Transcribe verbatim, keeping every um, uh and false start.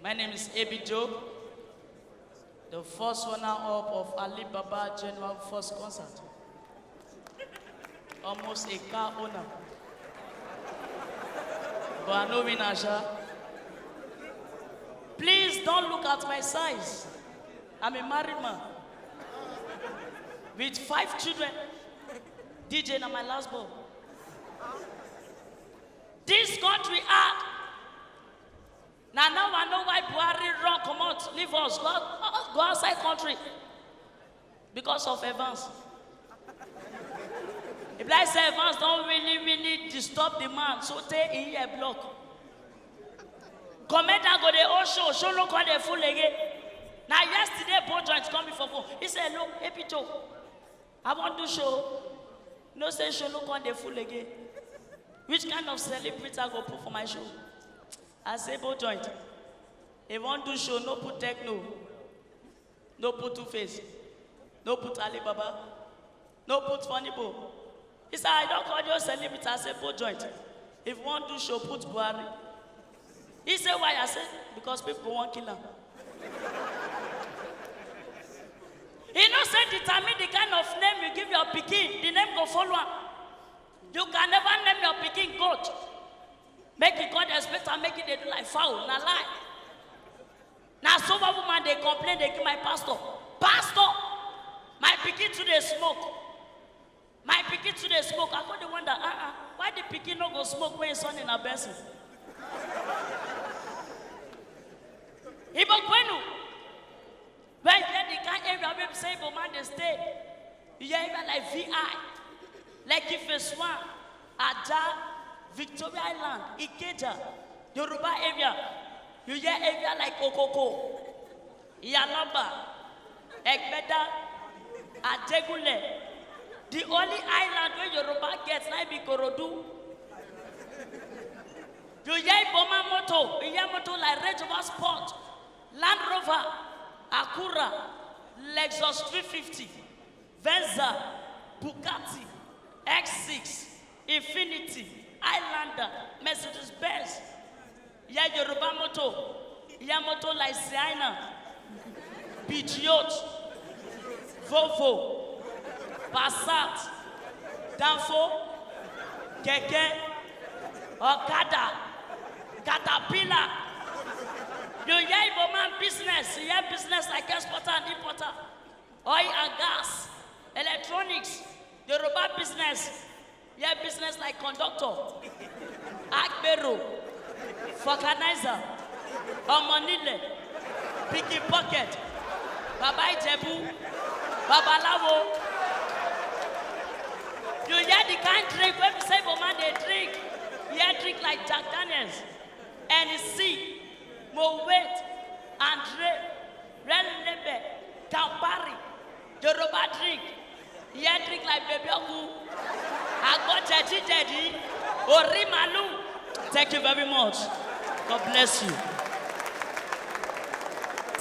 My name is A B Job, the first runner-up of Alibaba General First Concert. Almost a car owner. But I know win Asha. Please don't look at my size. I'm a married man with five children. D J na my last born. This country hard. Now, now I know why Buhari run comot, leave us, go, go outside country because of Evans. If like say Evans don't really, really disturb the man, so take in here block. Commander go dey owe show, show no come dey full again. Now yesterday, bone joint come before phone. He said, "Look, A P Joe, I want to show. No say show no come dey full again. Which kind of celebrity I go put for my show?" I say, "Bone joint, if you want to show, no put Techno, no put Two Face, no put Alibaba, no put Funny Bone." He said, "I don't call you celebrity." I say, "Bone joint, if you want to show, put Buhari." He said, "Why?" I said, "Because people want kill him." He no say determine the kind of name you give your pikin, the name go follow am. You can never name your pikin goat. Make you God expect and make it dey do like fowl, na lie. Now so one woman dey complain, dey give my pastor, "Pastor, my pikin too dey smoke. My pikin too dey smoke." I go dey wonder, uh-uh, why the pikin no go smoke when his son in a person? Igbo kwenu, when you hear the kind area wey be say Igbo man dey stay, you hear area like V I, Lekki Phase One, Ajah, Victoria Island, Ikeja, Yoruba area, you hear area like Okoko, Iyaloba, Egbeda, Ajegunle. The only island wey Yoruba get na be Ikorodu. You hear Igbo man motor, you hear motor like Range Rover Sport, Land Rover, Acura, Lexus three fifty, Venza, Bugatti, X six, Infiniti, Highlander, Mercedes Benz. You hear Yoruba motor, you hear motor like Sienna, Peugeot, Volvo, Passat, Danfo, Keke, Okada, Caterpillar. You hear Igbo man business, you hear business like exporter and importer, oil and gas, electronics, Yoruba business, you hear business like conductor, agbero, vulcanizer, omonile, picky pocket, Baba Ijebu, Babalawo. You hear the kind drink wey be say Igbo man dey drink, you hear drink like Jack Daniels, Hennessy, Moet, Andre, Red Label, Campari, Yoruba drink, you hear drink like Baby Oku, Agbo Jedi Jedi, Ori Malu. Thank you very much. God bless you.